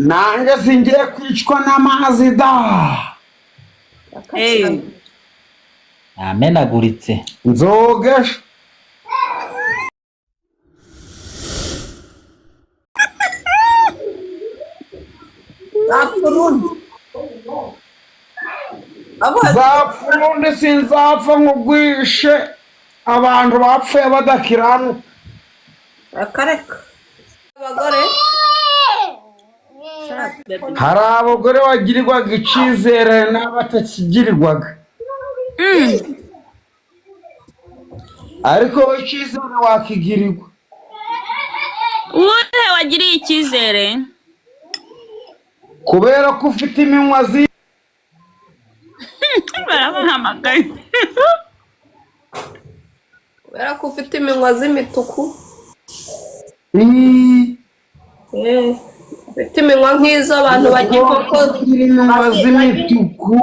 Nanjye singiye kwicwa n'amazi da. Eh, Namenaguritse. Nzogesha. Zapfurundi. Abo Zapfurundi sinzapfa nkugwishe abantu bapfuye badakiranuka. akareka. Abagore. Hari abagore bagirirwaga icyizere n'abatakigirirwaga, ariko wowe icyizere wakigirirwa. Uwuhe wagiriye icyizere? Kubera ko ufite iminwa zi Baramuhamagaye. Kubera ko ufite iminwa z'imituku. Ii, Eh, ufite iminwa nk'iz'abantu barya inkoko. ugira iminwa z'imituku.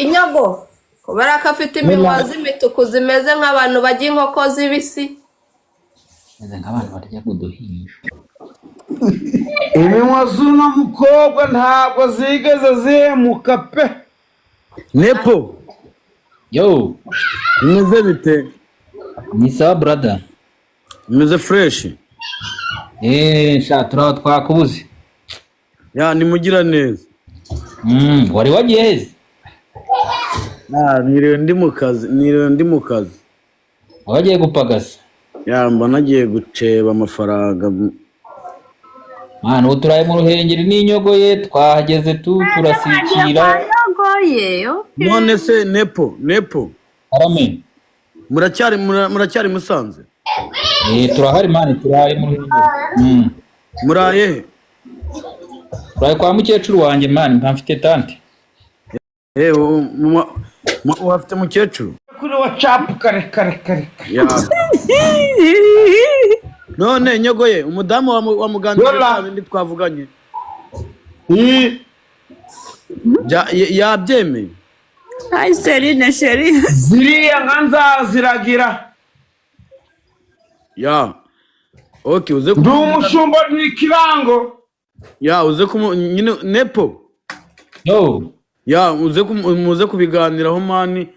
Inyago. Kubera ko afite iminwa z'imituku zimeze nk'abantu barya inkoko zibisi. Meze nk'abantu barya uduhinja. Iminwa z'uno mukobwa ntabwo zigeze zihemuka pe. Nepo, Yo, bimeze bite? Ni sawa brother. Bimeze fresh. Eh, sha turaho twakubuze. Ya nimugira neza. Wari wagiye heze? Ah, niriwe ndi mu kazi, niriwe ndi mu kazi. Wagiye gupagasa. Ya mba nagiye guceba amafaranga. Mwana, ubu turaye mu Ruhengeri n'inyogoye twahageze tu turasikira. Nyogoye. None se Nepo, Nepo, Arame. muracyari muracyari Musanze? Eh, turahari mani, turaye mu Ruhengeri. Muraye he? Turaye kwa mukecuru wanjye mani, mba mfite tante. Eh, uhafite mukecuru? Kuri wacapu kare kare kare kare. Ya. None nyogoye, umudamu wa muganga Yola. bindi twavuganye. Ii, Yabyemeye. Hi Serine sheri. Ziriya nka nzaziragira. Ya. Okay, uze Ndi umushumba ni ikirango. Ya, uze kumu nyine Nepo. Yo, Ya, uze muze kubiganiraho mani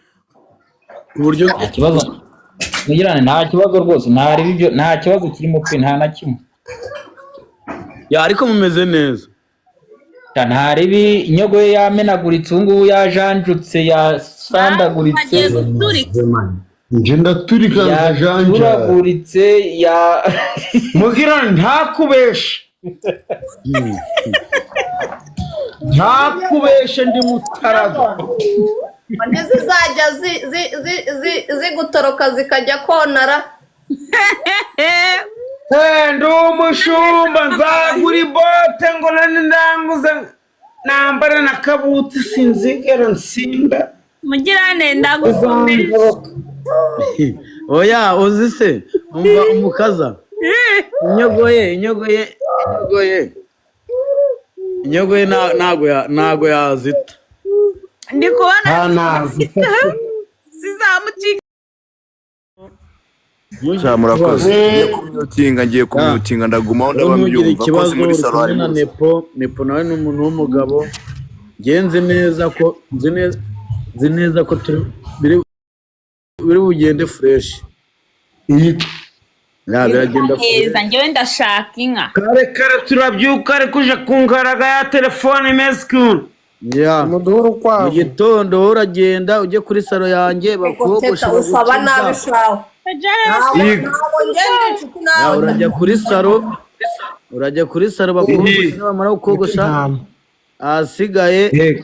uburyo nta kibazo. Mugirane nta kibazo rwose, nta ibyo, nta kibazo kirimo pe, nta na kimwe. Ya, ariko mumeze neza. Sha, nta ribi, inyogoye yamenaguritse ubu ngubu yajanjutse yasandaguritse. Agiye guturika. Nje ndaturika nkajanjara. Yaturaguritse ya Mugira ntakubeshe. Ntakubeshe ndi mutaraga. Ntizizajya zigutoroka zikajya konara. Eh, ndi umushumba nzagura ibote ngo nani ndanguze nambare na kabuti sinzigera nsinda. Mugirane ndagukomeza. Uzangoboka. Oya, uzi se umva umukaza. Inyogoye, inyogoye, inyogoye. Inyogoye ntago yazita. Ndi kubona Nta nazi. zizamucika. Sha murakoze. Ngiye kumyutinga, ngiye kumyutinga, ndagumaho Rero ntugire ndababyumva ikibazo kose muri uri salo kumwe harimo na urusaku. Nepo. Nepo nawe ni umuntu w'umugabo. Njye nzi neza ko nzi neza ko turi biri bugende fresh. Ya biragenda fresh. Neza, njyewe ndashaka inka. Kare kare turabyuka ariko uje kungaraga ya telefone imeze ukuntu. Ya. Muduhe Mu urukwavu. gitondo wowe uragenda ujye kuri salo yanjye bakogoshe Teta usaba nabi bagukiza. shawe. Ntabwo Yego. ntabwo ngenda inshuti Ya, nawe. urajya kuri salo, urajya kuri salo bakogosha, nibamara kukogosha Intama. ahasigaye Yego.